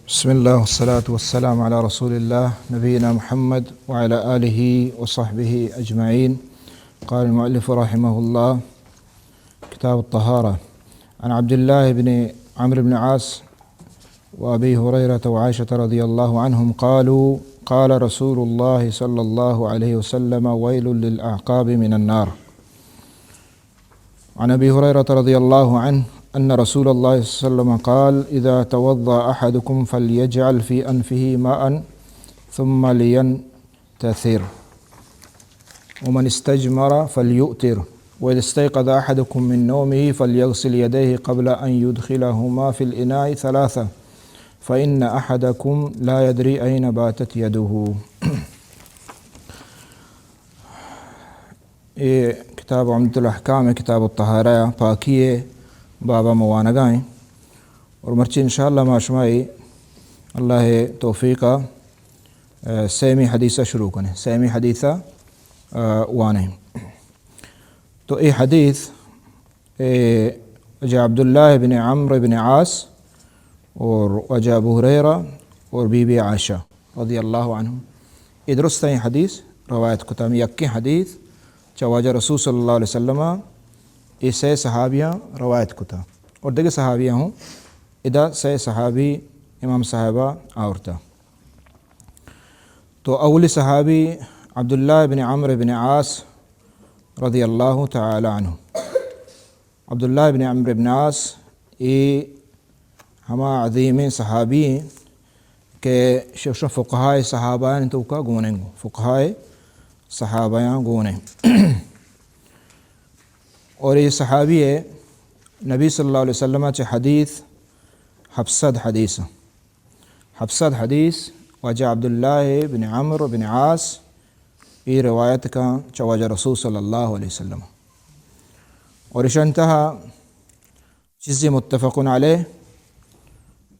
بسم الله والصلاة والسلام على رسول الله نبينا محمد وعلى آله وصحبه أجمعين. قال المؤلف رحمه الله، كتاب الطهارة. عن عبد الله بن عمرو بن عاص وأبي هريرة وعائشة رضي الله عنهم قالوا: قال رسول الله صلى الله عليه وسلم: ويل للأعقاب من النار. عن أبي هريرة رضي الله عنه أن رسول الله صلى الله عليه وسلم قال: إذا توضأ أحدكم فليجعل في أنفه ماء ثم لينتثر، ومن استجمر فليؤتر، وإذا استيقظ أحدكم من نومه فليغسل يديه قبل أن يدخلهما في الإناء ثلاثا، فإن أحدكم لا يدري أين باتت يده. اے کتاب عمدۃ الاحکام ءِ، کتاب الطہارہ ءِ، پاکی ءِ بابا ما وانگا ایں۔ اور مرچی انشاءاللہ ما شمائی اللہ ءِ توفیق ءَ، آ، سیمی حدیث ءَ شروع کنیں، سیمی حدیث ءَ، آ، وانیں۔ تو اے حدیث، اے واجہ عبداللہ بن عمرو بن عاص اور واجہ ابو ہریرہ اور بی بی عائشہ رضی اللہ عنہم، اے درستیں حدیث روایت کتا۔ ہمے یکیں حدیث چہ واجہ رسول صلی اللہ علیہ وسلم ءَ اے سئے صحابیاں روایت کتا اور دگہ صحابیاں ہوں، ادا سئے صحابی امام صاحب ءَ آورتا۔ تو اولی صحابی عبداللہ بن عمرو بن عاص رضی اللہ تعالی عنہ۔ عبداللہ بن عمرو بن عاص اے ہما عظیمیں صحابی ایں کہ شش فقہائے صحابیانی توکا گونیں، فقہائے صحابیاں گونیں۔ اور اے صحابی ءَ نبی صلی اللہ علیہ وسلم ءَ چہ حدیث ہپت سد حدیث، ہپت سد حدیث واجہ عبداللہ بن عمرو بن عاص اے روایت کن چہ واجہ رسول صلی اللہ علیہ وسلم۔ اور اشان تہا چیزے متفق علیہ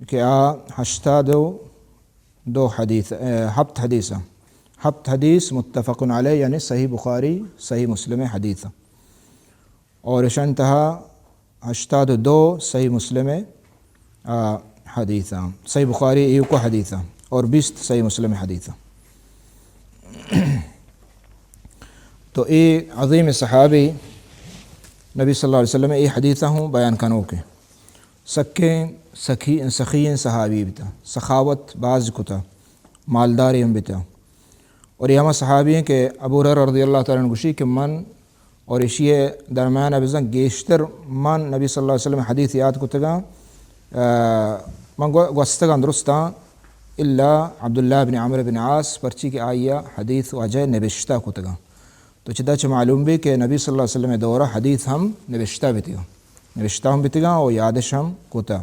کہ آ ہشتاد و دو حدیث، اے، ہپت حدیث، ہپت حدیث متفق علیہ، یعنی صحیح بخاری، صحیح مسلم حدیث۔ اور اشان تہا ہشتاد و دو صحیح مسلم، آ، حدیث، صحیح بخاری ایوکو حدیث اور بیست صحیح مسلم حدیث۔ تو اے عظیم صحابی نبی صلی اللہ علیہ وسلم اے حدیث ہوں بیان کنوکیں۔ سکیں سخی، سخی صحابی بیتا، سخاوت باز کتا، مالداری ہم بیتا۔ اور اے ہما صحابی ایں کہ ابو ہریرہ رضی اللہ تعالی عنہ گوشی کہ من اور اشی درمیان بزن گیشتر من نبی صلی اللہ علیہ وسلم حدیث یاد کتگاں، آ، من گو-، گوستگاں درستاں، الا عبداللہ بن عمرو بن عاص، پرچی کہ آئی ءَ حدیث واجہ نبشتہ کتگاں۔ تو چدا چہ معلوم بی کہ نبی صلی اللہ علیہ وسلم ءِ دور ءَ حدیث ہم نبشتہ بیتگاں، نبشتہ ہم بیتگاں و یادش ہم کتا۔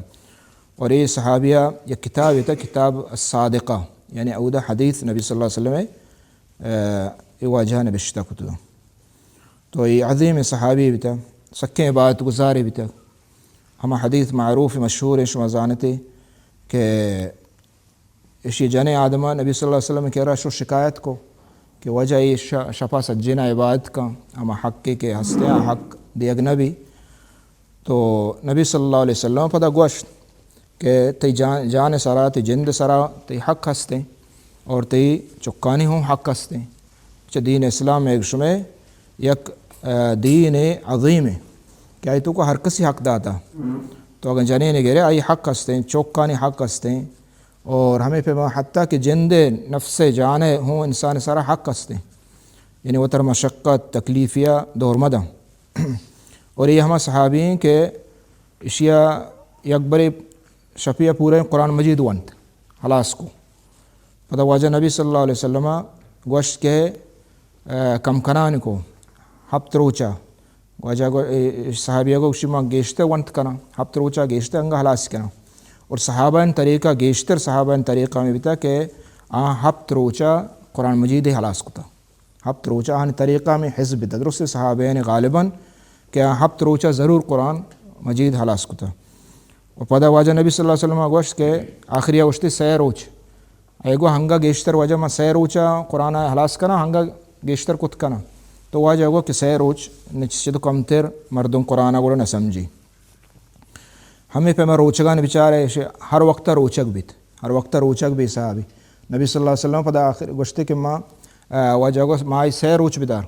اور اے صحابی ءَ یک کتاب بیتا، کتاب الصادقہ، یعنی اودا حدیث نبی صلی اللہ علیہ وسلم ءِ، آ، اے واجہ نبشتہ کتگاں۔ تو اے عظیم صحابی بیتا، سکیں عبادت گزارے بیتا۔ ہما حدیث معروف مشہور ایں، شما زانتے کہ اشی جنیں آدما نبی صلی اللہ علیہ وسلم ءِ کرا شو شکایت کو کہ واجہ اے ش-، شپا سجینا عبادت کن، ہما حقے کہ ہستے آ حق دیگ نبی۔ تو نبی صلی اللہ علیہ وسلم پدا گوشت کہ تئی جان، جان سرا، تئی جند سرا تئی حق ہستیں اور تئی چکانی ہوں حق ہستیں۔ چہ دین اسلام ءَ شمے یک، آ، دین عظیم ایں کہ آئی توکا ہر کسی حق داتا۔ تو اگر جنین گرے آئی حق ہستیں، چکانی حق ہستیں، اور ہمے پیما حتیٰ کہ جند، نفس، جان ہوں انسان سرا حق ہستیں، یعنی وتر مشقت، تکلیفیا دور مداں۔ اور اے ہما صحابی ایں کہ اشیا یک برے شپیا پورا قرآن مجید ونت، ہلاس کو۔ پدا واجہ نبی صلی اللہ علیہ وسلم گوشت کہ، آ، کم کنان کو، ہپت روچا۔ واجہ گو-، اے، صحابی گو، شما گیشتر ونت کناں، ہپت روچا گیشتر انگا ہلاس کناں۔ اور صحابہ ان طریقہ، گیشتر صحابہ ان طریقہ ہمے بیتا کہ آ ہپت روچا قرآن مجید ہلاس کتا۔ ہپت روچا آہانی طریقہ ہمے حزب بیتا۔ درست صحابہ یعنی غالباً کہ آ ہپت روچا ضرور قرآن مجید ہلاس کتا۔ و پدا واجہ نبی صلی اللہ علیہ وسلم گوشت کہ آخری گوشتی سئے روچ۔ اے گو ہنگا گیشتر واجہ من سئے روچا قرآن ہلاس کناں، ہنگا گیشتر کت کناں۔ تو واجہ گو کہ سئے روچ نچ چد کمتر مردم قرآن گڑا نہ سمجھی۔ ہمے پیما روچگان بچارے، ہر وقتا روچگ بیت۔ ہر وقت روچگ بی صحابی۔ نبی صلی اللہ علیہ وسلم پدا آخر گوشتے کہ ما، آ، واجہ گوشت، ما آئی سہ روچ بدار۔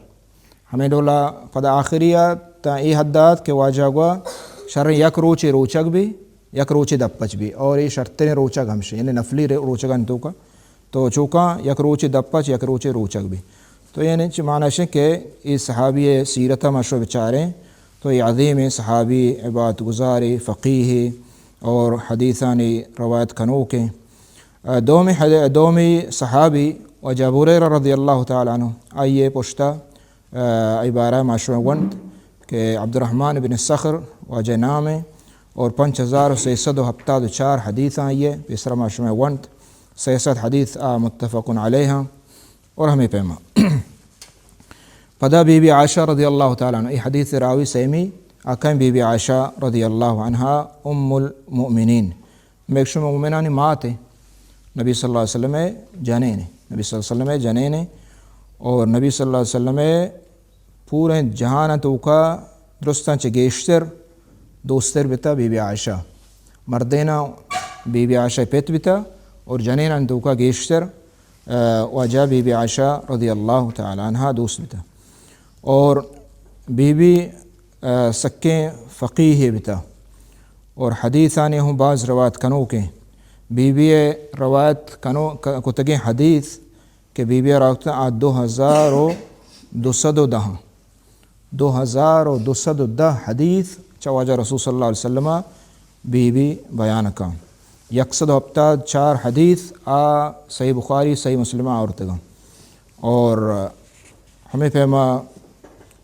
ہمیں ڈولا پدا آخری آ تا اے حد آت کہ واجہ گوا شر یک روچے روچگ بی، یک روچے دپچ بی، اور اے شرتریں روچگ ہمشے، یعنی نفلی رو-، روچگ انتو کا۔ تو چوکاں یک روچے دپچ، یک روچے روچگ بی۔ تو یعنی چی معنی شے کہ اے صحابی سیرت ما شو بچاریں، تو اے عظیم صحابی، عبادت گزارے، فقیہ اور حدیثانی روایت کنوکیں۔ آ، دومی حد-، دومی صحابی واجہ ابو ہریرہ رضی اللہ تعالی عنہ، آئیے پشتا، آ، آئی بارہ ما شما ونت کہ عبدالرحمن بن صخر واجہ نام ہے اور پنچ ہزار و سیصد و ہپتاد و چار حدیث آئیے، پیسرا ما شما ونت، سیصد حدیث آ متفق علیہ اور ہمیں پیما۔ پدا بی بی عائشہ رضی اللہ تعالی عنہ، اے حدیث راوی سیمی، آکھیں بی بی عائشہ رضی اللہ عنہا ام المؤمنین، میکشم مومنانی مات ہے، نبی صلی اللہ علیہ وسلم جنین ہے، نبی صلی اللہ علیہ وسلم جنین ہے، اور نبی صلی اللہ علیہ وسلم پوریں جہان توکا درستاں چہ گیشتر دوستر بتا بی بی عائشہ۔ مردینا بی بی عائشہ پت بتا اور جنیناں توکا گیشتر، آ، واجہ بی بی عائشہ رضی اللہ تعالی عنہا دوست بتا۔ اور بی بی، آ، سکیں فقیہ بتا اور حدیثانی ہوں باز روایت کنوکیں۔ بی بی روایت کنو-، ک-، کتگیں حدیث کہ بی بی ء راوتاں آ دو ہزار و دو سد و دہ، دو ہزار و دو سد و دہ حدیث چہ واجہ رسول صلی اللہ علیہ وسلم ء بی بی بیان کن۔ یک سد و ہپتاد چار حدیث آ صحیح بخاری، صحیح مسلم ء آورتگاں۔ اور ہمیں پیما،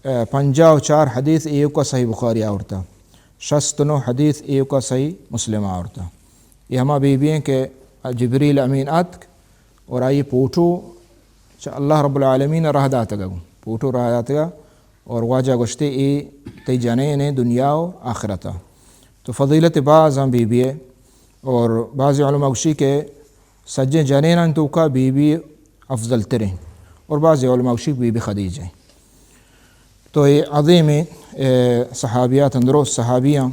ء، پنجاہ و چار حدیث ایوکا صحیح بخاری آورتا، شست و نو حدیث ایوکا صحیح مسلم آورتا۔ یہ ہما بی بی ہیں کہ جبریل امین اتک اور آئی پوٹو چہ اللہ رب العالمین راہ داتگا، پوٹو راہ داتگا اور واجہ گوشتے، اے تئی جنین ہیں دنیا و آخرتا۔ تو فضیلت باز ہم بی بی ہے اور بعض علماء گوشی کہ سجیں جنینان توکا بی بی افضل تریں اور بعض علماء گوشی بی بی خدیجہ ہیں۔ تو یہ عظیم، اے، صحابیات اندرو صحابیاں۔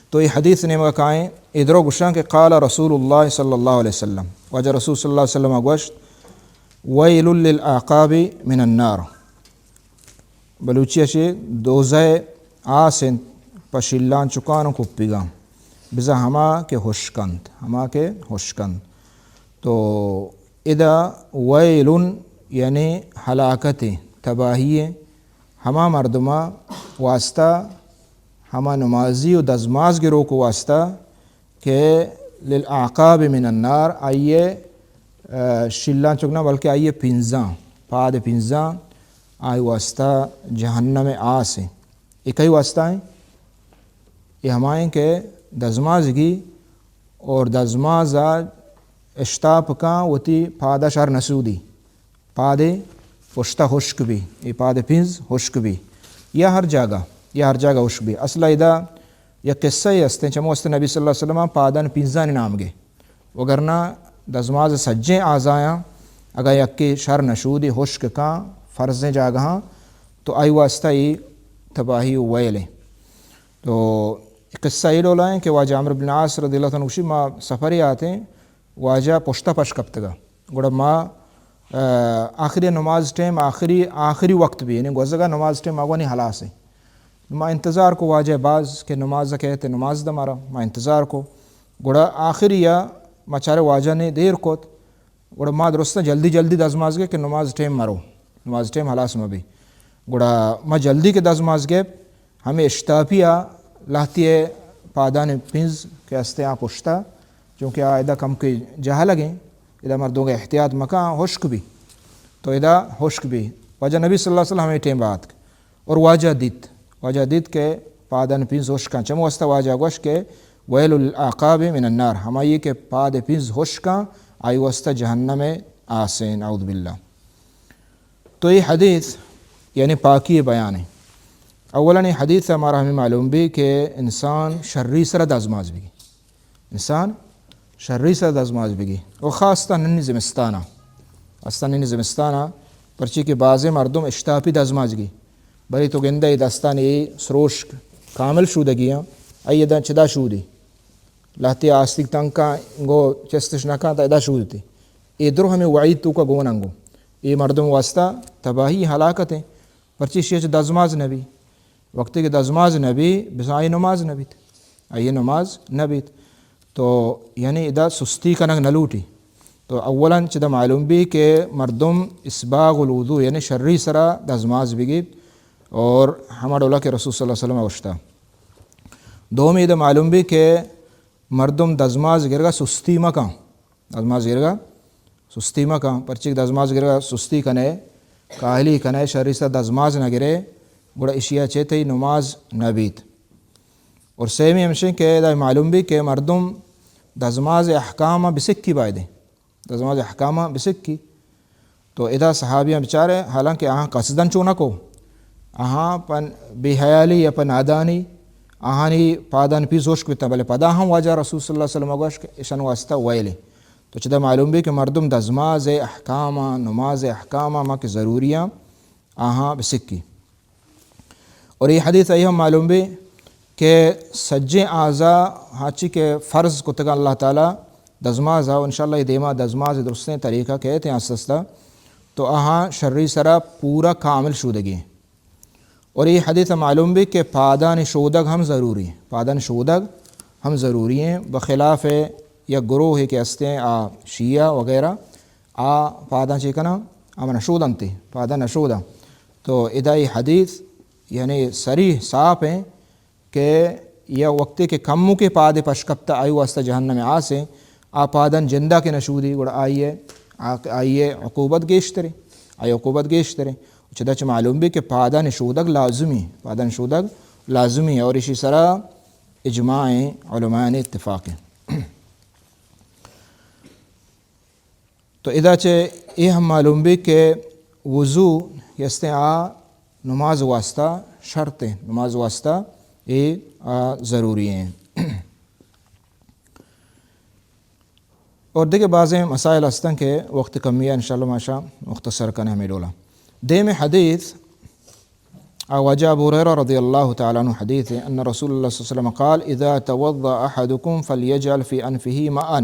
تو یہ حدیث نیمگا کائیں، ادرو گشاں کہ قال رسول اللہ صلی اللہ علیہ وسلم، واجہ رسول صلی اللہ علیہ وسلم گوشت، ویل للعقاب من النار۔ بلوچی ء چہ دوزہ آس انت پہ شیلان چکان و کپیگاں، بزاں ہما کہ ہشک انت، ہما کہ ہشک انت۔ تو ادا ویل یعنی ہلاکت، تباہی، ہما مردماں واسطہ، ہما نمازی و دزماز گروک واسطہ کہ للعقاب من النار، آئیے، آ، شیلان چک نہ بلکہ آئیے پنزاں، پاد پنزاں، آئی واسطہ جہنم آس ہیں۔ اے کئی واسطہ ہیں؟ اے ہمائیں کہ دزمازگی اور دزماز اشتاپ کاں وتی پادا شر نسودی۔ پادے پشتہ ہشک بی، اے پاد پنز ہشک بی، یا ہر جاگہ، یا ہر جاگہ ہشک بی۔ اصلا ادا یک قصہ ہی ہستیں، چمو است نبی صلی اللہ علیہ وسلم پادان پنزانی نام گے، وگرنہ دزماز سجیں آزایاں اگاں یکے شر نشودی ہشک کاں فرضیں جاگہاں تو آئی واسطہ ای تباہی و ویلیں۔ تو قصہ ای ڈولا ہیں کہ واجہ عمرو بن عاص رضی اللہ تعالی عنہ گوشی، ما سفری آتیں، واجہ پشتہ پش کپتگا۔ گڑا ما، آ، آخری نماز ٹائم، آخری، آخری وقت بی، یعنی گوزگا نماز ٹائم آگوانی حلاس ہے۔ ما انتظار کو واجہ باز کہ نماز کہتے نماز دا مارا، ما انتظار کو۔ گڑا آخری یا ما چارے واجہ نے دیر کوت۔ گڑا ما درستاں جلدی جلدی دزماز گئے کہ نماز ٹائم مرو، نماز ٹائم حلاس مبی۔ گڑا ما جلدی کہ دزماز گئے، ہمیں اشتاپی آ لہتی ء پادان پنز کہ استیں آ پشتا، چونکہ آ ادا کم کہ جہلگیں، ادا مردم احتیاط مکاں ہشک بی، تو ادا ہشک بی۔ واجہ نبی صلی اللہ علیہ وسلم ہمیں ٹیم بات اور واجہ دیت، واجہ دیت کہ پادان پنز ہشکاں، چمو واسطہ واجہ گوش کہ ویل العقاب من النار، ہمائی کہ پاد پنز ہشکاں، آئی واسطہ جہنم آسیں، نعوذ باللہ۔ تو یہ حدیث یعنی پاکی بیان ہے۔ اولاً یہ حدیث ہمارا ہمیں معلوم بھی کہ انسان شری سر دزماز بھی، انسان شری سر دزماز بھی، اور خاص طور ننی زمستانہ، خاص طور ننی زمستانہ، پرچی کہ بعض مردم اشتاپی دزماز گی، بلے تو گندہ یہ دستان یہ سروشک کامل شودگی ہیں، ای دن چدا شودی۔ لہتے آستیگ تنگ کن، گو چستش نہ کن، تا ادا شودتی۔ اے درو ہمے وعید توکا گون انگو۔ اے مردم واسطہ تباہی، ہلاکت ہیں۔ پرچی شیچ دزماز نبی۔ وقتی کہ دزماز نبی، بزاں آئی نماز نبیت۔ آئی نماز نبیت۔ تو یعنی ادا سستی کنگ نلوٹی۔ تو اولاً چدا معلوم بی کہ مردم اسباغ الوضو، یعنی شری سرا دزماز بگیت اور ہما ڈولا کہ رسول صلی اللہ علیہ وسلم گوشتا۔ دومی ادا معلوم بی کہ مردم دزماز گرگا سستی مکن۔ دزماز گرگا سستی مکن، پرچی کہ دزماز گرگا سستی کنے، کاہلی کنے، شری سرا دزماز نہ گرے، گڑا اشیا چے تئی نماز نہ بیت۔ اور سیمی ہمشیں کہ ادا معلوم بی کہ مردم دزماز احکام بسکی بایدیں۔ دزماز احکام بسکی۔ تو ادا صحابیاں بچارے، حالانکہ آہاں قصداً چو نہ کو، آہاں پہ بے حیالی یا پہ نادانی آہانی پادان پیس ہشک بیتاں، بلے پدا ہم واجہ رسول صلی اللہ علیہ وسلم گوشت کہ اشان واسطہ ویلے۔ تو چدا معلوم بی کہ مردم دزماز احکام، نماز احکام ما کہ ضروریاں آہاں بسکی۔ اور یہ حدیث آئی ہم معلوم بی کہ سجیں اعضا ہرچی کہ فرض کتگا اللہ تعالی دزماز ہا، انشاءاللہ یہ دیما دزماز درستیں طریقہ کہتے ہیں آستہ آستہ، تو آہاں شری سرا پورا کامل شودگی ہیں۔ اور یہ حدیث معلوم بی کہ پادان شودگ ہم ضروری ہیں، پادان شودگ ہم ضروری ہیں، بخلاف یک گروہ کہ ہستے ہیں آ شیعہ وغیرہ، آ پاداں چے کناں؟ آ من شودنتے، پاداں نہ شوداں۔ تو ادا یہ حدیث یعنی صریح صاف ہیں کہ یا وقتی کہ کمو کے پادے پشکپتا آئی واسطہ جہنم آس ہیں، آ پاداں جندا کہ نہ شودی، گڑا آئیے، آ-، آئیے عقوبت گیشترے، آئی عقوبت گیشترے۔ چدا چہ معلوم بی کہ پاداں شودگ لازمی، پاداں شودگ لازمی ہے اور اسی سرا اجماع علماء نے اتفاق ہیں۔ تو ادا چہ اے ہم معلوم بی کہ وضو کہ استیں آ نماز واسطہ شرط ہیں، نماز واسطہ اے، آ، ضروری ہیں۔ اور دیگہ بازیں مسائل ہستن کہ وقت کمی ہے، انشاءاللہ ما شا مختصر کنے ہمیں ڈولا۔ دیم حدیث، آ واجہ ابو ہریرہ رضی اللہ تعالی عنہ حدیث ہے، ان رسول اللہ صلی اللہ علیہ وسلم قال، اذا توضأ احدكم فليجعل في انفه ماء۔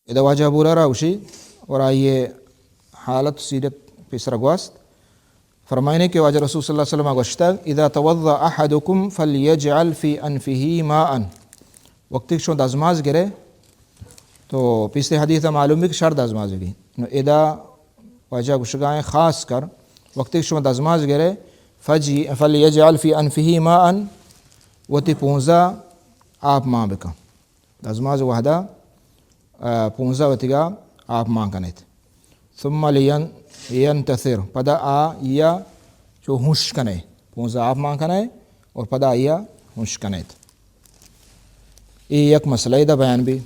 ادا واجہ ابو ہریرہ گوشی اور آئیے حالت سیرت پیسرا گوست۔ فرمائنے کہ واجہ رسول صلی اللہ علیہ وسلم گوشتگ، اذا توضأ احدكم فليجعل في انفه ماء۔ وقتی کہ شما دزماز گرے، تو پیستے حدیث معلوم بی کہ شر دزماز بی۔ نو ادا واجہ گوشگائیں خاص کر وقتی کہ شما دزماز گرے، فجی-، فليجعل في انفه ماء، وتی پونزا آپ مان بکن۔ دزماز وہدا، آ، پونزا وتیگا آپ مان کنیت۔ ثم لین-، ینتثر، پدا آ یا چو ہنش کنے، پونزا آپ مان کنے اور پدا آیا ہنش کنیت۔ اے یک مسئلہ دا بیان بی۔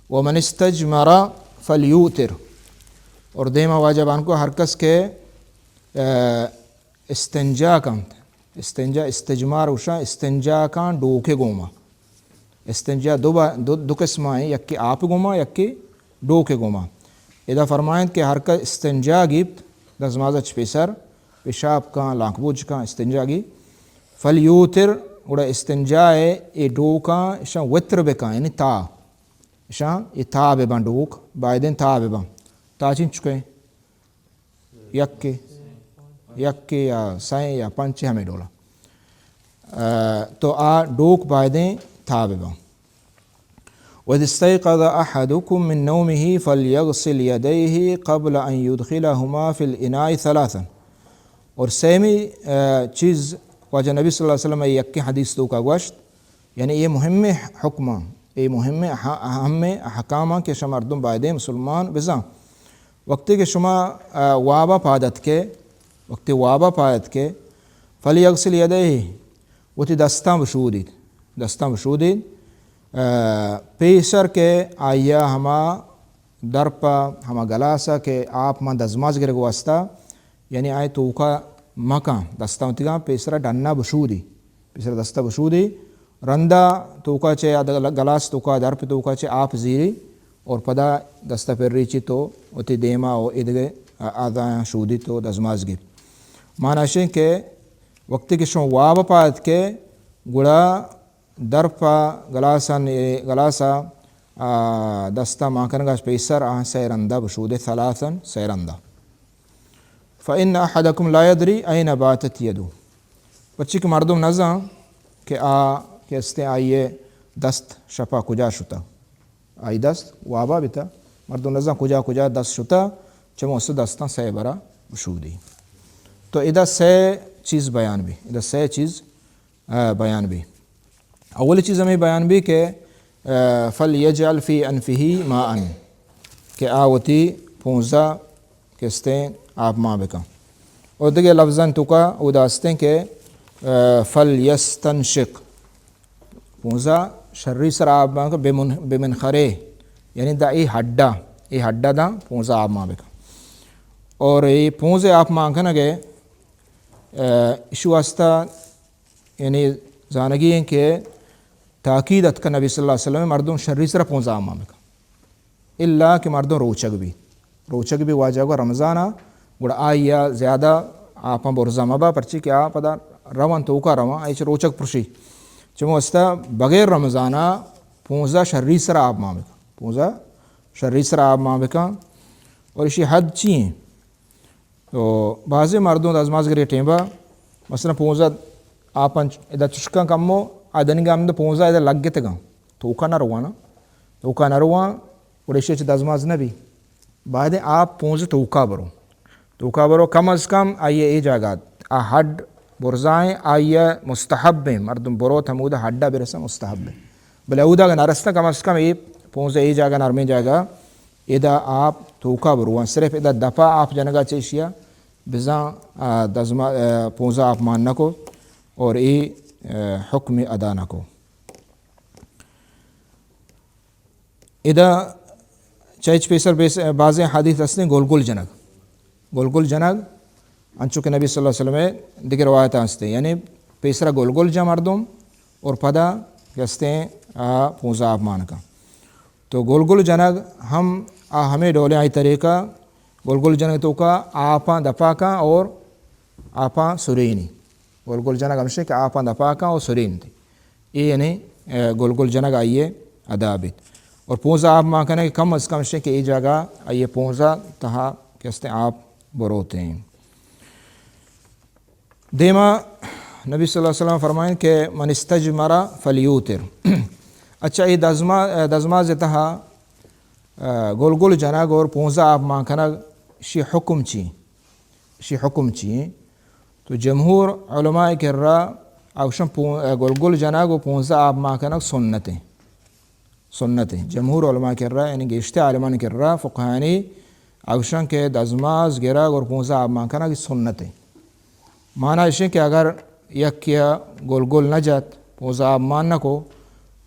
ومن استجمر فلیوتر۔ اور دیما واجہ بانکو ہر کس کہ، آ، استنجا کنت۔ استنجا، استجمار گوشاں استنجا کاں ڈوکے گوما۔ استنجا دو با-، دو، دو قسم ہیں، یکے آپ گوما، یکے ڈوکے گوما۔ ادا فرمائنت کہ ہر کس استنجا گیپت، دزمازا چہ پیسر، پیشاب کاں، لانک بوج کاں، استنجا گی، فلیوتر، گڑا استنجا اے، اے ڈوکاں، اشاں وتر بکاں، یعنی تا۔ اشاں اے تا بباں ڈوک، بایدیں تا بباں۔ تا چنچکیں؟ یکے، یکے یا سئیں یا پنچے ہمے ڈولا۔ آ، تو آ ڈوک بایدیں تا بباں۔ وإذا استيقظ أحدكم من نومه فليغسل يديه قبل أن يدخلهما في الإناء ثلاثا۔ اور سیمی، آ، چیز واجہ نبی صلی اللہ علیہ وسلم یکے حدیث توکا گوشت، یعنی اے مہمیں حکماں، اے مہمیں اہ-، اہمیں احکاماں کہ شہ مردم بایدیں مسلمان بزاں۔ وقتی کہ شما، آ، وابا پاد اتکے، وقتی وابا پاد اتکے، فلیغسل یدیہ، وتی دستاں بشودیت، دستاں بشودیت، آ، پیسر کہ آیا ہما درپا، ہما گلاسا کہ آپ ما دزماز گرگ واسطہ، یعنی آئی توکا مکن، دستاں وتیگاں پیسرا ڈنا بشودی، پیسرا دستا بشودی، رندا توکا چہ آ دگ-، گلاس توکا، درپ توکا چہ آپ زیری اور پدا دستا پر ریچی تو وتی دیما و ایدگہ اعضایاں شودی تو دزماز گیپت۔ مانا اشیں کہ وقتی کہ شما واب پاد کے گڑا درپ ءَ گلاس ءَ، گلاس ءَ، آ، دست ءَ مان کنگ ءَ پیسر آ سئے رندا بشودے، ثلاثا، سئے رندا۔ فإن أحدكم لا يدري أين باتت يده۔ پرچی کہ مردم نزان کہ آ کہ استیں آئی ءِ دست شپ ءَ کجا شتہ۔ آئی دست وابا بیتہ، مردم نزان کجا کجا دست شتہ، چمو است دستاں سئے برا بشودی۔ تو ادا سئے چیز بیان بی، ادا سئے چیز، آ، بیان بی۔ اولی چیز ہمیں بیان بی کہ، آ، فليجعل في أنفه ماء، کہ آ وتی پونزا کہ استیں آپ مان بکن۔ اور دگہ لفظاں توکا اودا استیں کہ، آ، فليستنشق، پونزا شری سرا آپ مان بکن، بمن-، بمنخره، یعنی دا اے ہڈا، اے ہڈا دا پونزا آپ مان بکن۔ اور اے پونزے آپ مان کنگے، آ، اشی واسطہ یعنی زانگی ہیں کہ تاکید اتکہ نبی صلی اللہ علیہ وسلم مردم شری سرا پونزا آپ مان بکن۔ الا کہ مردم روچگ بی۔ روچگ بی واجہ گو رمضان ءَ، گڑا آئی ءَ زیادہ آپاں برزا مبا، پرچی کہ آ پدا روان توکا روان، آئی چہ روچگ پرشی۔ چمو است بغیر رمضان ءَ پونزا شری سرا آپ مان بکن۔ پونزا شری سرا آپ مان بکن۔ اور اشی حد چی ہیں؟ تو بازیں مردم دزماز گرے ٹیمبا، مثلاً پونزا آپاں ادا چشکاں کمو، آ دنگا ہمدا پونزا ادا لگتگاں۔ توکا نہ روانا۔ توکا نہ رواں، گڑا اشی چہ دزماز نہ بی۔ باید آپ پونزا توکا برو۔ توکا برو، کم از کم آئی اے جاگہ، آ ہڈ برزائیں، آئی مستحب ہیں، مردم بروت ہمودا ہڈا برسا مستحب ہیں۔ بلے اودا اگہ نرستہ، کم از کم اے پونزا اے جاگہ، نرمیں جاگہ، ادا آپ توکا بروان، صرف ادا دپا آپ جنگا چیشیا بزاں، آ، دزما-، آ، پونزا آپ مان نکو اور اے، آ، حکم ادا نکو۔ ادا چہ ہچ پیسر بیس-، بازیں حدیث ہستیں گل گل جنگ۔ گل گل جنگ، انچو کہ نبی صلی اللہ علیہ وسلم دگہ روایت ہستیں، یعنی پیسرا گل گل جا مردم اور پدا کہ ہستیں آ پونزا آپ مان کن۔ تو گل گل جنگ ہم آ ہمیں ڈولیں آئی طریقہ، گل گل جنگ توکا آپاں دپا کن اور آپاں سرینی۔ گل گل جنگ ہمشیں کہ آپاں دپا کن اور سرینتی۔ اے یعنی، اے، گل گل جنگ آئی ادا بیت۔ اور پونزا آپ مان کنگ کم از کم ہمشیں کہ اے جاگہ آئی پونزا تہا کہ ہستیں آپ بروتیں۔ دیما نبی صلی اللہ علیہ وسلم فرمائیں کہ من استجمر فلیوتر۔ اچھا، اے دزما-، دزماز تہا، آ، گل گل جنگ اور پونزا آپ مان کنگ، شی حکم چی؟ شی حکم چی؟ تو جمہور علماء کرا آ گوشن پون-، آ، گل گل جنگ و پونزا آپ مان کنگ سنتیں۔ سنتیں۔ جمہور علماء کرا، یعنی گیشتر عالمان کرا، فقہانی، آ گوشن کہ دزماز گرگ اور پونزا آپ مان کنگ سنتیں۔ مانا اشیں کہ اگر یکیا گل گل نہ جت، پونزا آپ مان نہ کو،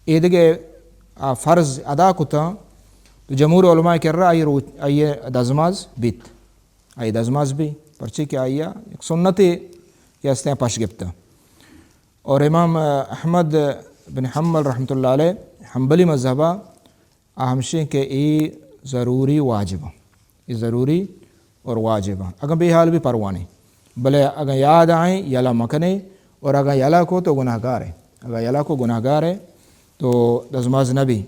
اے دگہ آ فرض ادا کتا، تو جمہور علماء کرا آئی رو-، آئی دزماز بیت۔ آئی دزماز بی، پرچے کہ آئی یک سنتے کہ ہستیں پش گپتا۔ اور امام احمد بن حنبل رحمۃ اللہ علیہ، حنبلی مذہبا، آ ہمشیں کہ اے ضروری واجب ایں۔ اے ضروری اور واجب ایں۔ اگاں بے حال بی پرواہ نیں۔ بلے اگاں یاد آئیں، یلہ مکنے، اور اگاں یلہ کو تو گناہگار ایں۔ اگاں یلہ کو گناہگار ایں تو دزماز نہ بی۔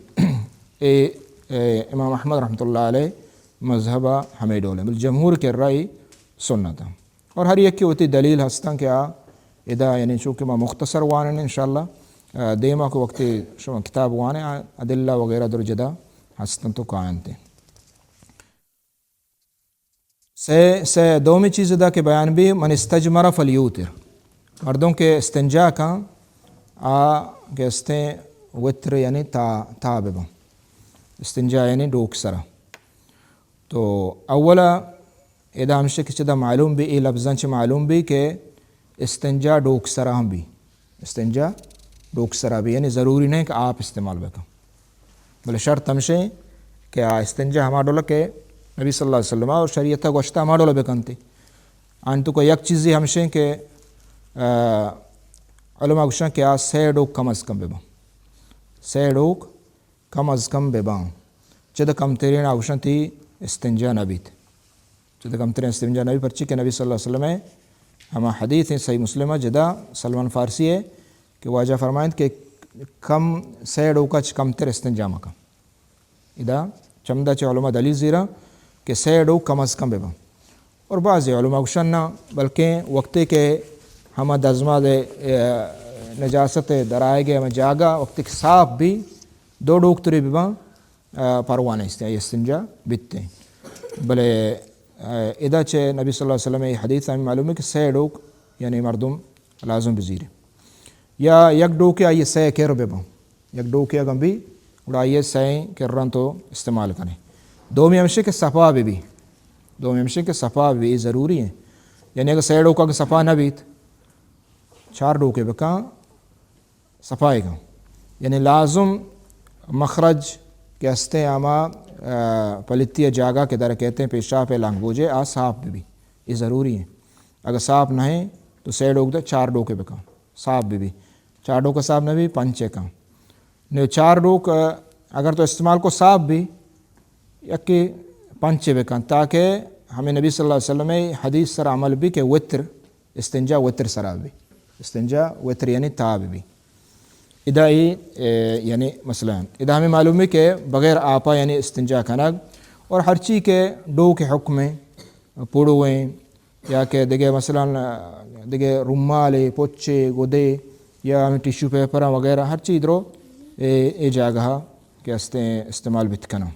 اے، اے امام احمد رحمۃ اللہ علیہ مذہبا ہمے ڈول ایں۔ بلے جمہور کرا اے سنت ایں۔ اور ہر یکے وتی دلیل ہستاں کہ آ ادا، یعنی چونکہ ما مختصر وانن انشاءاللہ، آ، دیما کو وقتی شما کتاب وانے، آ، ادلہ وغیرہ در جدا ہستن تو کاینت۔ سے، سے دومی چیز ادا کہ بیان بی، من استجمر فلیوتر۔ مردم کہ استنجا کن، آ کہ استیں وتر یعنی تا، تا ببن۔ استنجا یعنی ڈوک سرا۔ تو اولا ادا ہمشہ کہ چدا معلوم بی، اے لفظاں چہ معلوم بی کہ استنجا ڈوک سرا ہم بی۔ استنجا ڈوک سرا بی، یعنی ضروری نہ ایں کہ آپ استعمال بکن۔ بلے شرط ہمشہ کہ آ استنجا ہما ڈول کہ نبی صلی اللہ علیہ وسلم اور شریعت گوشتا ہما ڈول بکنتی۔ آن تو کو یک چیزی ہمشہ کہ، آ، علماء گوشن کہ آ سے ڈوک کم از کم ببن۔ سے ڈوک کم از کم بباں۔ چد کمترین آ گوشنتی استنجا نہ بیت۔ چد کمترین استنجا نہ بیت، پرچی کہ نبی صلی اللہ علیہ وسلم ہما حدیث ایں صحیح مسلم ء جدا سلمان فارسی ء کہ واجہ فرمائنت کہ کم، سئے ڈوکا چہ کمتر استنجا مکن۔ ادا چمدا چہ علماء دلیل زیرا کہ سئے ڈوک کم از کم ببن۔ اور بعضی علماء گوشن نہ، بلکہ وقتی کہ ہما دزماز ءِ، اے، نجاست ءِ درآیگ ءِ ہما جاگہ وقتی کہ صاف بی، دو ڈوک تری ببن، آ، پرواہ نیست، آئی استنجا بیت۔ بلے، آ، ادا چہ نبی صلی اللہ علیہ وسلم ءِ حدیث ہمیں معلوم ہے کہ سئے ڈوک یعنی مردم لازم بزیرے۔ یا یک ڈوکے آئی سئے کر ببن۔ یک ڈوکے اگاں بی، گڑا آئی سئے کرن تو استعمال کنے۔ دومی ہمشی کہ صفا بی بی۔ دومی ہمشی کہ صفا بی بی، یہ ضروری ہے۔ یعنی اگر سئے ڈوک اگر صفا نہ بیت، چار ڈوکے بکن، صفائی کن۔ یعنی لازم مخرج کہ ہستیں ہما، آ، پلیتی جاگہ کہ در کہتے ہیں پیشاپ لنگ بوجے، آ صاف بی بی۔ یہ ضروری ہے۔ اگر صاف نہیں تو سئے ڈوک دے، چار ڈوکے بکن۔ صاف بی بی۔ چار ڈوکا صاف نہ بی، پنچے کن۔ نو چار ڈوک، آ، اگر تو استعمال کو صاف بی، یکی پنچے بکن، تاکہ ہمیں نبی صلی اللہ علیہ وسلم ءِ حدیث سر عمل بی کہ وتر، استنجا وتر سرا بی۔ استنجا وتر یعنی تاب بی۔ ادا ای، اے، یعنی مسئلہ ہے۔ ادا ہمیں معلوم ہے کہ بغیر آپا یعنی استنجا کنگ اور ہرچی کہ ڈوک حکم ہیں، پڑو ہیں، یا کہ دگہ مثلاً دگہ رومالے، پچے، گدے یا ہمیں ٹشو پیپر وغیرہ ہرچی درو اے، اے جاگہ کہ استیں استعمال بیت کناں۔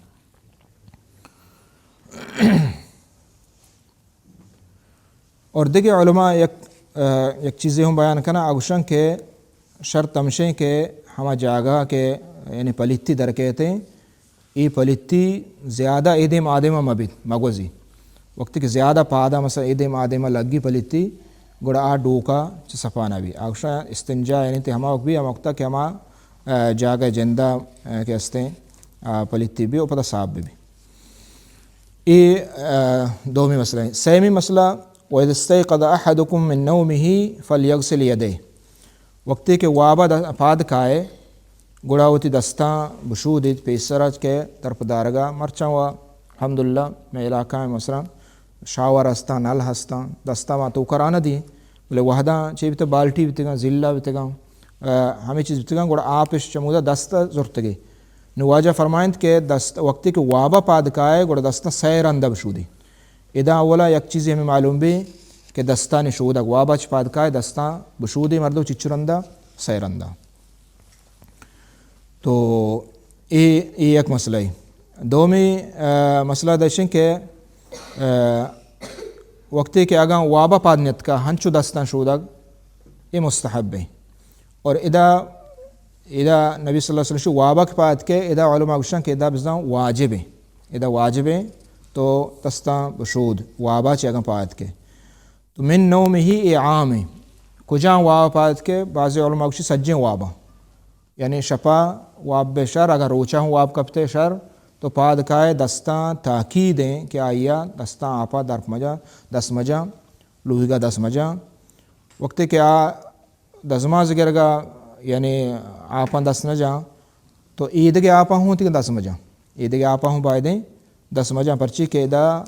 اور دگہ علماء یک، آ، یک چیزے ہم بیان کناں، آ گوشن کہ شرط ہمشیں کہ ہما جاگہ کہ یعنی پلیتی در کہتے ہیں، ای پلیتی زیادہ اے دیم آ دیما مبیت، مگوزی۔ وقتی کہ زیادہ پادا مثلا اے دیم آ دیما لگی پلیتی، گڑا آ ڈوکا چہ صفا نہ بی۔ آ گوشاں استنجا یعنی تے ہما وقت بی، ہما وقتا کہ ہما، آ، جاگہ جندا، آ، کہ استیں، آ، پلیتی بی و پدا صاف بی بی۔ اے، آ، دومی مسئلہ ہے۔ سیمی مسئلہ، وَإِذَا اسْتَيْقَظَ أَحَدُكُم مِّن نَّوْمِهِ فَلْيَغْسِلْ يَدَيْهِ۔ وقتی کہ وابا د-، پاد کائے، گڑا وتی دستاں بشودیت پیسرا کہ طرف دارگا، مرچاں و الحمدللہ مئے علاقہ ءَ مثلاً شاور ہستاں، نل ہستاں، دستاں ما توکا را نہ دیں، بلے وہداں چے بیتگ، بالٹی بیتگاں، زلہ بیتگاں، آ، ہمے چیز بیتگاں، گڑا آپ اش چمودا دست زرتگے۔ نو واجہ فرمائنت کہ دست وقتی کہ وابا پاد کائے، گڑا دستاں سئے رندا بشودی۔ ادا اولا یک چیزے ہمیں معلوم بی کہ دستانی شودگ، وابا چہ پاد کائے دستاں بشودی مردو چچو رندا، سئے رندا۔ تو اے، اے یک مسئلہ ہے۔ دومی، آ، مسئلہ دشن کہ، آ، وقتی کہ اگاں وابا پاد نیتکا ہنچو دستاں شودگ، اے مستحب ہے۔ اور ادا، ادا نبی صلی اللہ علیہ وسلم شو وابا کہ پاد کے، ادا علماء گوشن کہ ادا بزاں واجب ہے۔ ادا واجب ہے تو دستاں بشود وابا چہ اگاں پاد کے۔ تو من نومه ای عام ہے۔ کجام واب پاد کے؟ بعضی علماء گوشی سجیں واباں۔ یعنی شپا واب بے شر، اگر روچا ہوں واب کپتے شر، تو پاد کائے دستاں تاکید ہیں کہ آئیا دستاں آپا درپ مجا، دست مجا، لوہیگا دست مجا۔ وقتی کہ آ دزماز گرگا، یعنی آپاں دست نہ جاں، تو ایدگہ آپاں ہوں تیکہ دست مجاں۔ ایدگہ آپاں ہوں بایدیں دست مجاں، پرچی کہ ادا،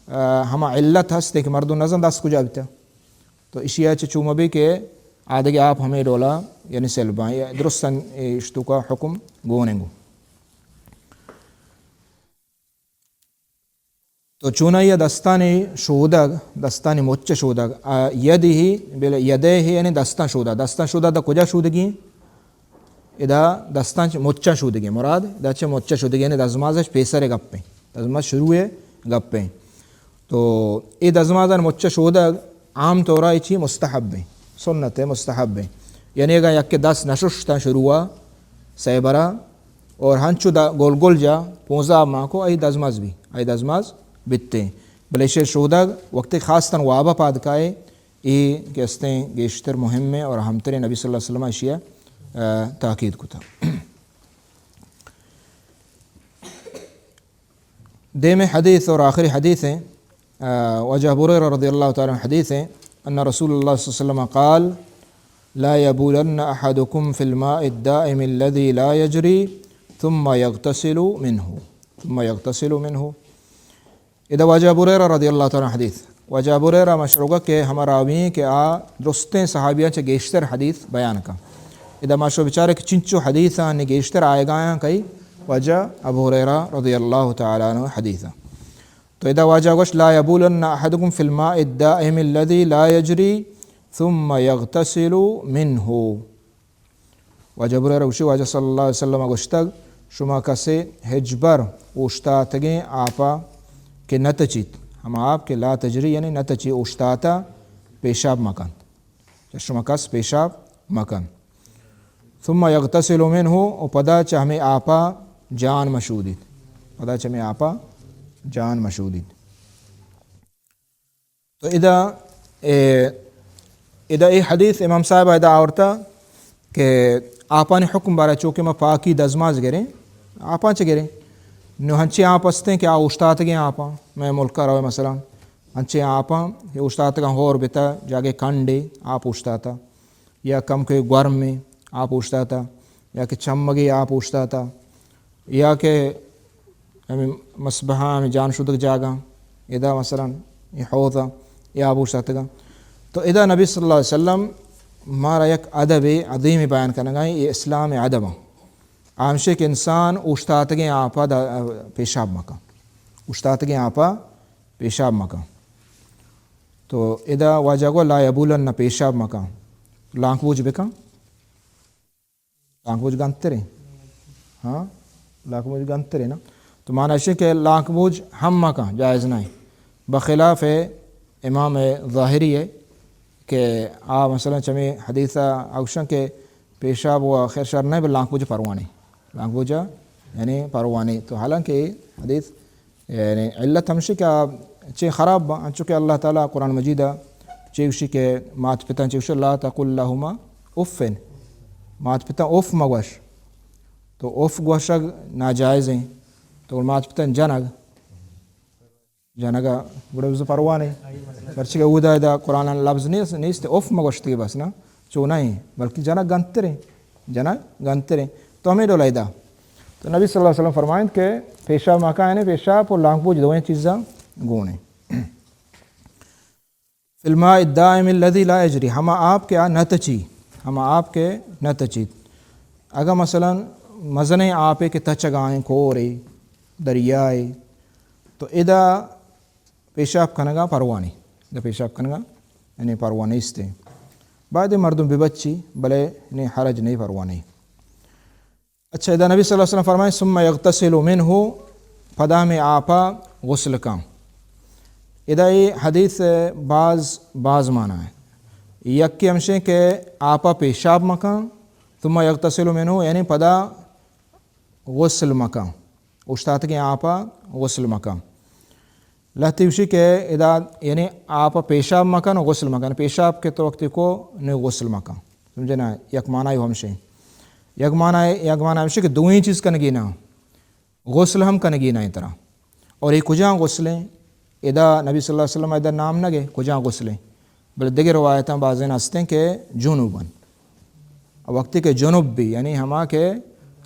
آ، ہما علت ہست کہ مردم نزان دست کجا بیتا۔ تو اشیا چہ چو مبی کہ آدگہ آپ ہمے ڈولا، یعنی سلباں، یا درستاں اشتوکا حکم گوننگو۔ تو چونائی ء دستانی شودگ، دستانی مچ شودگ، آ، یدہ، بل یدہ یعنی دستاں شودگ، دستاں شودگ دا کجا شودگی؟ ادا دستاں چ-، مچاں شودگی مراد، ادا چہ مچ شودگی یعنی دزمازش پیسر گپیں، دزماز شروع گپیں۔ تو اے دزمازان مچ شودگ عام طورا اے چی مستحب ہیں، سنت ہے، مستحب ہیں۔ یعنی اگاں یک دست نششتاں شروع سیبرا، اور ہنچو دا گل گل جا پونزدہ ماہ کو ای دزماز بی، ای دزماز بیتے۔ بلے شے شودگ وقتی خاص تن وابا پاد کائے، ای کہ استیں گیشتر مہم ہے اور ہمترے نبی صلی اللہ علیہ وسلم اشیا، آ، تاکید کتا۔ دیم حدیث اور آخری حدیث ہیں، آ، واجہ ابو ہریرہ رضی اللہ تعالی عنہ حدیث ہیں، ان رسول اللہ صلی اللہ علیہ وسلم قال، لا يبولن احدكم في الماء الدائم الذي لا يجري ثم يغتسل منه، ثم يغتسل منه۔ ادا واجہ ابو ہریرہ رضی اللہ تعالی عنہ حدیث۔ واجہ ابو ہریرہ مشروگا کہ ہما راوی ہیں کہ آ درستیں صحابیاں چہ گیشتر حدیث بیان کا۔ ادا ما شو بچارے کہ چنچو حدیثاں نی گیشتر آیگایاں کئی واجہ ابو ہریرہ رضی اللہ تعالی عنہ حدیثاں۔ تو ادا واجہ گوشت، لا یبولن احدکم فی الماء الدائم الذی لا یجری ثم یغتسل منہ۔ واجہ ابو ہریرہ گوشی، واجہ صلی اللہ علیہ وسلم گوشتگ، شما کسے ہچبر اوشتاتگیں آپا کہ نہ تچیت، ہما آپ کہ لا تجری یعنی نہ تچی، اوشتاتا پیشاب مکنت۔ چہ شما کس پیشاب مکن۔ ثم یغتسل منہ، و پدا چہ ہمے آپا جان مشودیت۔ پدا چہ ہمے آپا جان مشودیت۔ تو ادا، اے، ادا اے حدیث امام صاحب ادا آورتا کہ آپانی حکم بارہ چو کہ ما پاکی دزماز گریں، آپاں چہ گریں۔ نو ہنچیں آپ استیں کہ آ اوشتاتگیں آپاں، مئے ملکا روئے مثلاً، انچیں آپاں کہ اوشتاتگاں، ہور بتا، جاگے کنڈے آپ اوشتاتا، یا کمکے گورمے آپ اوشتاتا، یا کہ چمگے آپ اوشتاتا، یا کہ ہمے مسبحاں، ہمے جان شودگ جاگاں، ادا مثلاً اے حوضاں، اے آپ اوشتاتگاں۔ تو ادا نبی صلی اللہ علیہ وسلم مارا یک ادب عظیم بیان کنگا، اے اسلام ادباں۔ آ ہمشی کہ انسان اوشتاتگیں آپا دا-، پیشاب مکن۔ اوشتاتگیں آپا پیشاب مکن۔ تو ادا واجہ گو لا یبولن، نہ پیشاب مکن۔ لانک بوج بکن۔ لانک بوج گنتریں۔ ہاں؟ لانک بوج گنتریں نا۔ تو معنی اشی کہ لانک بوج ہم مکن، جائز نہیں۔ بخلاف امام ظاہری ہے کہ آ مثلاً چمی حدیث اوشن کہ پیشاب و خیر شر نہیں، بل لانک بوج پروانے۔ لانک بوج یعنی پروانے۔ تو حالانکہ حدیث یعنی علت ہمشی کہ آ چے خراب با، انچو کہ اللہ تعالیٰ قرآن مجید ء چے گوشی کہ مات پتاں چے گوشی، لا تقل لهما اف، مات پتاں اف مگوش۔ تو اف گوشگ ناجائز ہیں۔ تو مات پتاں جنگ، جنگ ء گڑا بزو پرواہ نہیں، پرچہ کہ اودا ادا قرآن لفظ نیست، نیست اف مگوشتی بس نا، چو نہیں، بلکہ جنگ گنتریں، جنگ گنتریں۔ تو ہمیں ڈولا ادا تو نبی صلی اللہ علیہ وسلم فرمائند کہ پیشاب مکن، یعنی پیشاب و لانک بوج دوئیں چیزاں گون ہیں۔ فی الماء الدائم الذی لا یجری، ہما آپ کہ آ نہ تچی، ہما آپ کہ نہ تچیت۔ اگاں مثلاً مزنیں آپے کہ تچگائیں، کورے، دریائے، تو ادا پیشاب کنگا پرواہ نہیں، ادا پیشاب کنگا یعنی پرواہ نیست۔ باید مردم ببچی، بلے یعنی حرج نہیں، پرواہ نہیں۔ اچھا، ادا نبی صلی اللہ علیہ وسلم فرمائیں، ثم یغتسل منہ، پدا ہمیں آپا غسل کن۔ ادا یہ حدیث باز، باز معنی ہے۔ یکی ہمشیں کہ آپا پیشاب مکن، ثم یغتسل منہ، یعنی پدا غسل مکن، اوشتاتگیں آپا غسل مکن۔ لہتے گوشی کہ ادا یعنی آپ پیشاب مکن و غسل مکن۔ پیشاب کہ تو وقتی کو نی غسل مکن۔ سمجھے نا؟ یک معنی ہمشیں۔ یک معنی، یک معنی ہمشیں کہ دوئیں چیز کنگی نا، غسل ہم کنگی نا ترا۔ اور یہ کجا غسلیں؟ ادا نبی صلی اللہ علیہ وسلم ادا نام نہ گئے کجا غسلیں۔ بلے دگہ روایتاں بازیں ہستیں کہ جنوباں۔ وقتی کہ جنوب بی، یعنی ہما کہ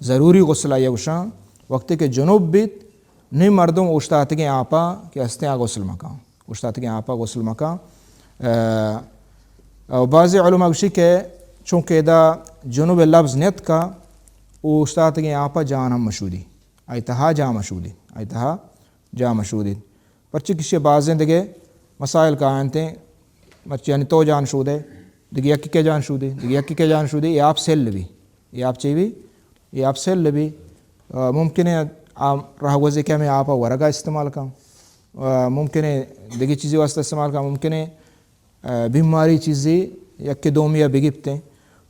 ضروری غسل آئی گوشاں، وقتی کہ جنوب بیت، نی مردم اوشتاتگیں آپا کہ ہستیں آ غسل مکن۔ اوشتاتگیں آپا غسل مکن۔ اه، او بعضی علماء گوشی کہ چونکہ ادا جنوب لفظ نیت کا، اوشتاتگیں آپا جان ہم مشودی۔ آئی تہا جان مشودی۔ آئی تہا جان مشودی۔ پرچہ کشی بازیں دگہ مسائل کاینت، مرچی یعنی تو جان شودے، دگہ یکی کے جان شودے، دگہ یکی کے جان شودے، یہ آپ سیل بی۔ یہ آپ چی بی؟ یہ آپ سیل بی۔ آ، ممکن ہے آ راہ گوزے کہ ہمیں آپ ورگا استعمال کن۔ آ، ممکن ہے دگہ چیزی واسطہ استعمال کن، ممکن ہے، آ، بیماری چیزی یک دومی بگپتیں۔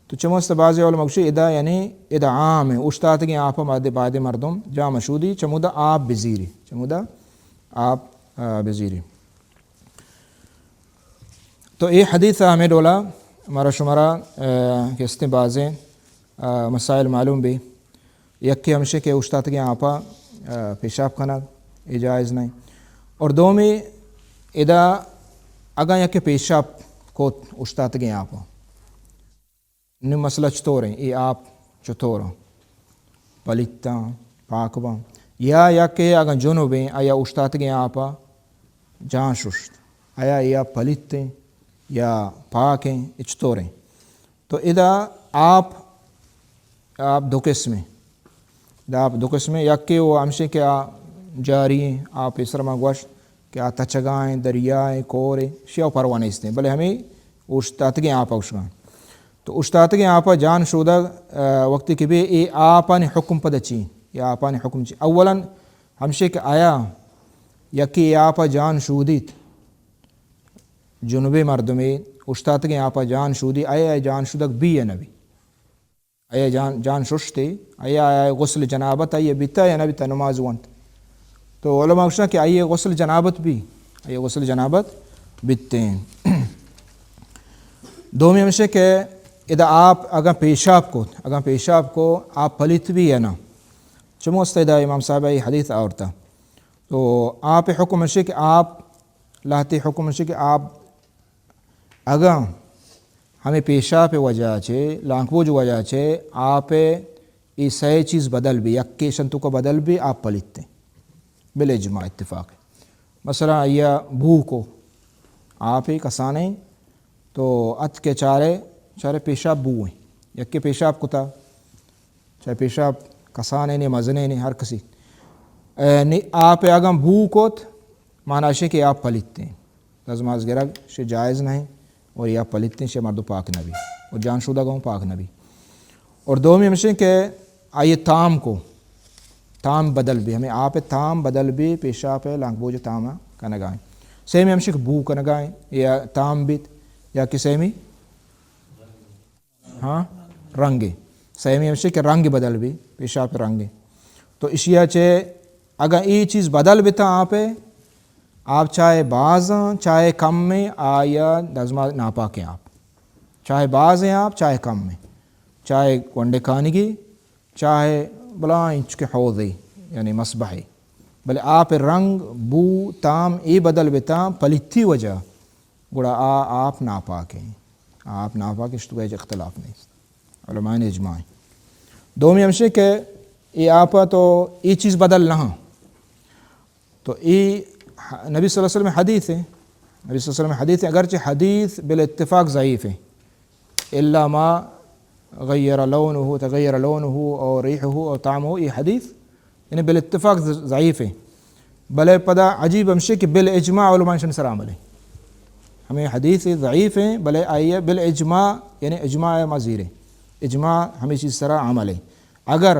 تو چموست بعضی علماء گوشی ادا یعنی ادا عام ہے، اوشتاتگیں آپ بعد، بعد مردم جان مشودی، چمودا آپ بزیری، چمودا آپ، آ، بزیری۔ تو اے حدیث ء ہمے ڈولا مارا شمارا، آ، کہ استیں بازیں، آ، مسائل معلوم بی۔ یکے ہمشے کہ اوشتاتگیں آپا، آ، پیشاب کنگ اے جائز نہیں۔ اور دومی ادا اگاں یکے پیشاب کوت اوشتاتگیں آپا، نی مسئلہ چطور ہیں؟ اے آپ چطور ہیں؟ پلیتاں، پاک باں؟ یا یکے اگاں جنوب ہیں، آیا اوشتاتگیں آپا جان ششت، آیا اے آپ پلیت ہیں یا پاک ہیں، اے چطور ہیں؟ تو ادا آپ آپ دو قسم ایں۔ دا آپ دو قسم ایں، یکے وہ ہمشیں کہ آ جاری ایں، آپ پیسر ما گوشت کہ آ تچگا ایں، دریا ایں، کور ایں، شیا پرواہ نیستیں، بلے ہمیں اوشتاتگیں آپ اوشگاں۔ تو اوشتاتگیں آپ جان شودگ، آ، وقتی کہ بے اے آپانی حکم پدا چی؟ اے آپانی حکم چی؟ اولاً ہمشیں کہ آیا یکے اے آپ جان شودیت، جنوبے مردمے اوشتاتگیں آپ جان شودی، آیا جان شودگ بی یا نبی؟ آئی جان، جان ششتے، آئی، آئی غسل جنابت آئی بیتا یا نہ بیتا، نماز ونت۔ تو علماء گوشن کہ آئی غسل جنابت بی، آئی غسل جنابت بیتیں۔ دومی ہمشے کہ ادا آپ اگاں پیشاب کو، اگاں پیشاب کو آپ پلیت بی یا نہ؟ چمو است ادا امام صاحب ای حدیث آورتا۔ تو آپ حکم ہمشے کہ آپ، لہتے حکم ہمشے کہ آپ اگاں ہمے پیشاپ وجہ چے، لانکبوج وجہ چے، آپ ء اے سئے چیز بدل بی، یکے شنتوکا بدل بی، آپ پلیتیں۔ بالاجماع، اتفاق۔ مثلاً آئیا بو کو، آپ ء کسانیں تو ات کے چارے، چارے پیشاپ بو ایں۔ یکے پیشاپ کتا، چاہے پیشاپ کسانیں نے، مزنیں نے، ہر کسی۔ اے نی آپ ء اگاں بو کت، مانا اشیں کہ آپ پلیتیں۔ دزماز گرگ شے جائز نہیں اور یا پلیتیں، شے مردم پاک نبی اور جان شودگ ہوں پاک نبی۔ اور دومی ہمشیں کہ آئی تام کو، تام بدل بی، ہمیں آپ تام بدل بی، پیشاپ لانکبوج تام کنگائیں۔ سیمی ہمشیں کہ بو کنگائیں یا تام بیت یا کہ سیمی ہاں، رنگے۔ سیمی ہمشی کہ رنگ بدل بی، پیشاپ رنگے۔ تو اشیا چے اگاں اے چیز بدل بتا آپ ء، آپ چاہے بازاں، چاہے کم ایں، آیا دزما ناپاکیں آپ۔ چاہے بازیں آپ، چاہے کم ایں۔ چاہے گونڈے کانگی، چاہے بلا انچ کہ حوضے، یعنی مسبحے۔ بلے آپ رنگ، بو، تام اے بدل بتا پلیتی وجہ، گڑا آ آپ ناپاک ایں۔ آپ ناپاک، اشتو ہچ اختلاف نیست۔ علماء اجماع ایں۔ دومی ہمشے کہ اے آپ تو اے چیز بدل نہ ہاں۔ تو اے نبی صلی اللہ علیہ وسلم حدیث ایں۔ نبی صلی اللہ علیہ وسلم حدیث ایں، اگرچہ حدیث بالاتفاق ضعیف ایں۔ الا ما غیر لونه، تغیر لونه او ریحه او طعمه، اے حدیث یعنی بالاتفاق ض-، ضعیف ایں۔ بلے پدا عجیب ہمشی کہ بالاجماع علماء شن سر عمل ایں۔ ہمیں حدیث ضعیف ایں، بلے آئی بالاجماع، یعنی اجماع ما زیریں۔ اجماع ہمیں چیز سر عمل ایں۔ اگر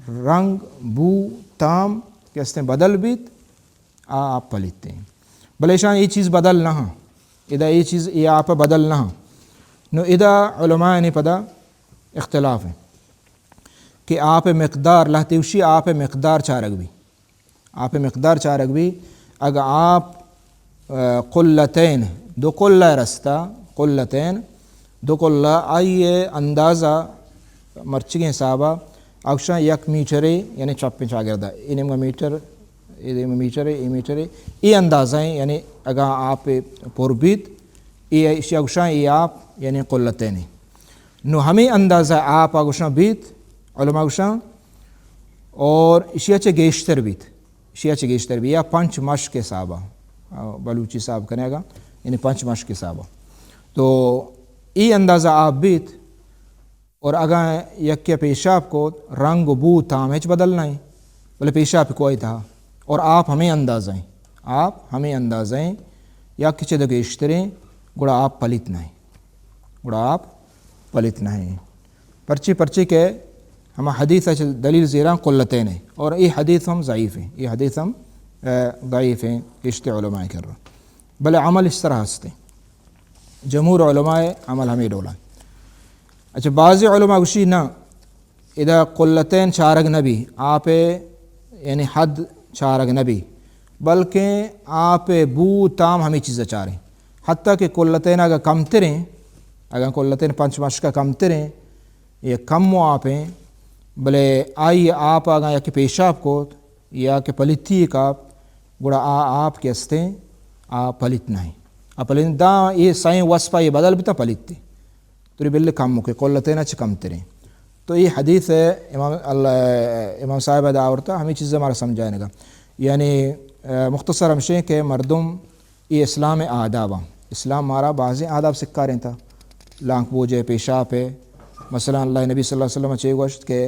رنگ، بو، تام کہ استیں بدل بیت، آ آپ پلیتیں۔ بلے شان اے چیز بدل نہ ہاں۔ ادا اے چیز، اے آپ بدل نہ ہاں۔ نو ادا علماء نے پدا اختلاف ایں کہ آپ مقدار، لہتے وشی آپ مقدار چارگ بی۔ آپ مقدار چارگ بی، اگہ آپ، آ، قلتین، دو قلہ رستا، قلتین، دو قلہ، آئی اندازہ مرچگیں حسابا، اگشاں یک میٹرے، یعنی چپیں چاگردا، اے نیمگا میٹر، اے دیمگا میٹرے، اے میٹرے، اے اندازہ ایں، یعنی اگاں آپ پر بیت، اے اشی اگشاں اے آپ، یعنی قلتین ایں۔ نو ہمیں اندازہ آپ اگشاں بیت، علماء گشاں، اور اشیا چہ گیشتر بیت، اشیا چہ گیشتر بیت، یا پنچ مشک حسابا، آ، بلوچی حساب کنگا، یعنی پنچ مشک حسابا۔ تو اے اندازہ آپ بیت، اور اگاں یکے پیشاب کو، رنگ و بو تام ہچ بدل نہیں، بلے پیشاب کوئی تھا، اور آپ ہمیں اندازہ ہیں، آپ ہمیں اندازہ ہیں، یا کچھ دو گیشتریں، گڑا آپ پلیت نہیں، گڑا آپ پلیت نہیں۔ پرچی، پرچی کہ ہما حدیث اچ دلیل زیراں قلتین ہیں، اور اے حدیث ہم ضعیف ہیں، اے حدیث ہم، اے، ضعیف ہیں، اشتے علماء کر رہا۔ بلے عمل اس طرح ہستے، جمہور علماء عمل ہمیں ڈولا۔ اچھا، بعضی علماء گوشی نہ، ادا قلتین چارگ نبی، آپ یعنی حد چارگ نبی، بلکیں آپ بو تام ہمیں چیز چاریں۔ حتیٰ کہ قلتین اگر کمتریں، اگر قلتین پنچ مشکا کمتریں، یا کم و آپیں، بلے آئی آپ اگاں یکے پیشاب کو یا کہ پلیتی کاپ، گڑا آ آپ کہ استیں، آ پلیت نہیں۔ آ پلیت دا اے سائیں وصفہ یہ بدل بتا پلیتی۔ توری بلے کم مکے، قلتین چہ کمتریں۔ تو اے حدیث امام ال-، امام صاحب دا آورتا، ہمیں چیز ہمارا سمجھائے گا۔ یعنی، آ، مختصر ہمشیں کہ مردم اے اسلام آداب ہیں۔ اسلام مارا بعضی آداب سکاریں تھا۔ لانک بوجے، پیشاپ ہے، مثلاً اللہ نبی صلی اللہ علیہ وسلم چے گوشت کہ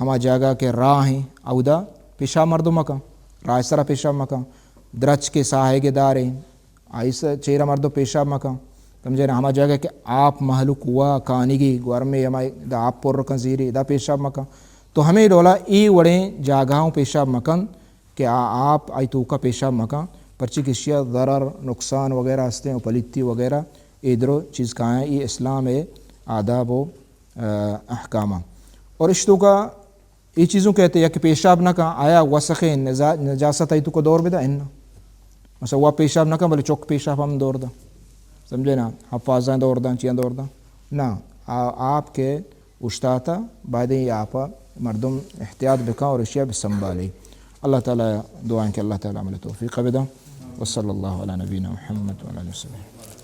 ہما جاگہ کہ راہ ہیں، اودا پیشاب مردم مکن، راہ سرا پیشاب مکن، درچ کے ساہے کے دارے، آئی س-، چیرا مردم پیشاب مکن۔ سمجھے نا؟ ہما جاگہ کہ آپ مہلوک ہوا کانگی، گورمے ہما دا آپ پر کن زیری، دا پیشاب مکن۔ تو ہمیں ڈولا ای وڑیں جاگہوں پیشاب مکن کہ آ آپ آئی توکا پیشاب مکن، پرچی کہ اشیا ضرر، نقصان وغیرہ ہستیں و پلیتی وغیرہ اے درو چیز کایاں۔ ای اسلام اے آداب و، آ، احکاماں۔ اور اشتوکا اے چیزوں کہتے یک پیشاب نہ کن، آیا وسخ نجا-، نجاست آئی توکا دور بدا؟ اناں۔ مثلاً وا پیشاب نہ کن، بلے چک پیشاب ہم دور دا۔ سمجھے نا؟ حفاظاں دور دا، چیاں دور دا۔ نہ، آ-، آپ کے اشتاتا، بعد ای آپا مردم احتیاط بکن اور اشیا بسنبھالی۔ اللہ تعالی دعائیں کہ اللہ تعالی عمل توفیق بدا۔ وصلی اللہ علی نبینا محمد وعلی آلہ وسلم۔